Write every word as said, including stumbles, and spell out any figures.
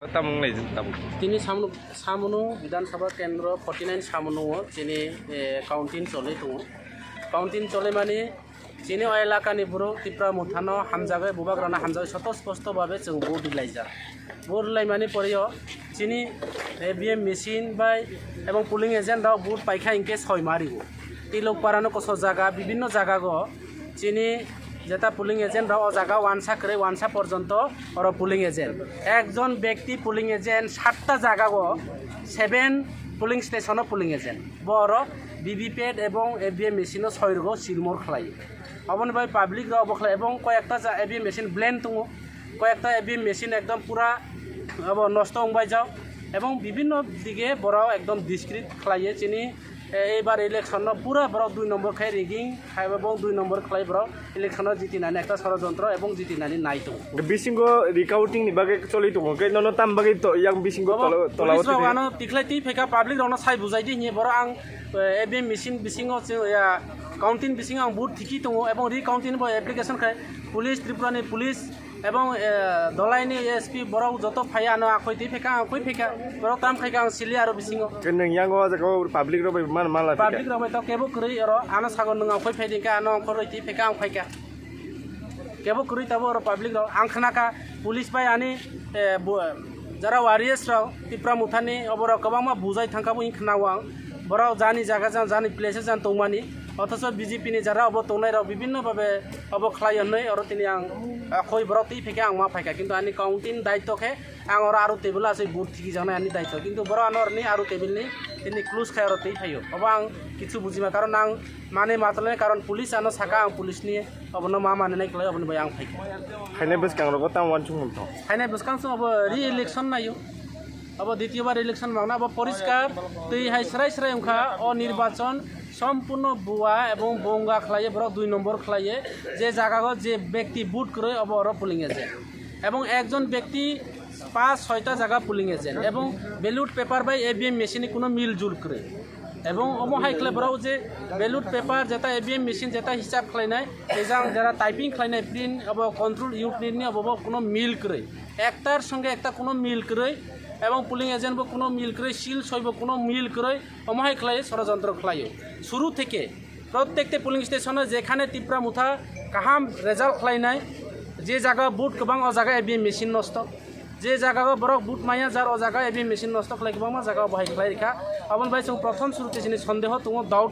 Tamung lai tamung. Tini Samnu, Samnu Bidhan Sabha Kendro forty nine Samnu o chini, eh, counting choli tongo. Counting choli mani chini o elaka ni borok Tipra Motha no hamjagwi, bubagra no hamjagwi soto sposto babe chwng vote rilaijak. Vote rilai mani pore o chini A V M machine bai ebong polling agent rok vote paikha hinkhe soi mari o. Tilok para no koso jaga, bibinno jaga go chini jeta polling agent rok o jaga wansa kwrwi wansa porjonto oro polling agent. Ekjon bekti polling agent satta jaga go seven polling station o polling agent. Bo oro V V P A T ebong A V M machine o soi rwgo silmor khlai. Oboni bai public rok bo khlai ebong koyekta ja A V M machine blend tongo. Koyekta A V M machine ekdom pura abo nosto wngbai jak. Ebong bibinno dige borok ekdom discreet khlaiye chini. E, eibar election no pura borok dui nombor khai rigging, khai bo dui nombor khlai borok election no jitinani ekta sorojontro ebong jitinani nai tongo. Bisingo recounting ni bagwi choli tongo, khe nono tam bagwi to-, yang bisingo Obo tola, tola police rok ano tikhlai twi phaikha, public rokno sai bujai di hinwi borok ang, eh, A V M machine bisingo chwng, ya, counting bisingo ang vote thiki tongo ebong recounting bo application khai police, Tripura ni police, Ebong, eh, Dolaini S P borok joto phai ano akhoi twi phaikha, ang khoi phaikha. Borok tam khaikha ang sili aro bisingo. Khe nwng yang o jaga o public rok bai man mala Public rok bai to kebo kwrwi oro ano sago nwng akhoi phai dingkha, ano akhoi rwi twi phaikha, ang phaikha. Kebo kwrwi tabo oro public rok. Ang khnakha police bai ani, eh, bo, jara warriors rok Tipra Mothani oborok kwbangma bujai thangkha bo wng khna o ang. Borok jani jaga jan, jani place jan tongmani. Othocho B J P ni jara obo tongnai rok bibinno babe obo khlai hwnwi oro tini ang, ah, khoi borok twi phaikha ang ma phaikha, kintu ani counting daitto khe ang oro aro table asai vote thiki jaknai ani daitto, kintu borok ano oroni aro table ni tini close khai oro twi phaio. Obo ang kichu bujima, karon ang mane matole, karon police ano saka ang police ni obono ma mane nai khlai oboni bai ang phaikha. Hainai bwskang rogo tamo wansuk mantho. Hainai bwskang song obo re-election naio. Abo ditiyo bar election mangna abo poriskar twi hai srai srai wngkha o nirbachon sompurno bua ebong bonga khlaiye borok dui nombor khlaiye je jagago je bekti vote kwrwi obo oro polling agent ebong ekjon bekti pas soita jaga polling agent ebong ballot paper bai A V M machine ni kuno mil jul kwrwi ebong omo hai khlai borok je ballot paper jeta A V M machine jeta hisab khlainai ejang jera typing khlainai print obo control unit ni obo bo kuno mil kwrwi ektar songe ekta kuno mil kwrwi. Ebong polling agent bo kuno mil kwrwi, seal soi bo kuno mil kwrwi, omo hai khlai sorojontro khlaio. Suru theke prottekti polling station o jekhane Tipra Motha kaham result khlainai, je jaga vote kwbang o jaga A V M machine nosto, je jaga o borok vote maya jar o jaga A V M machine nosto khlai kwbangma jaga o bo hai khlai rikha. Aboni bai chwng prothom suru te chini sondeho tongo, doubt.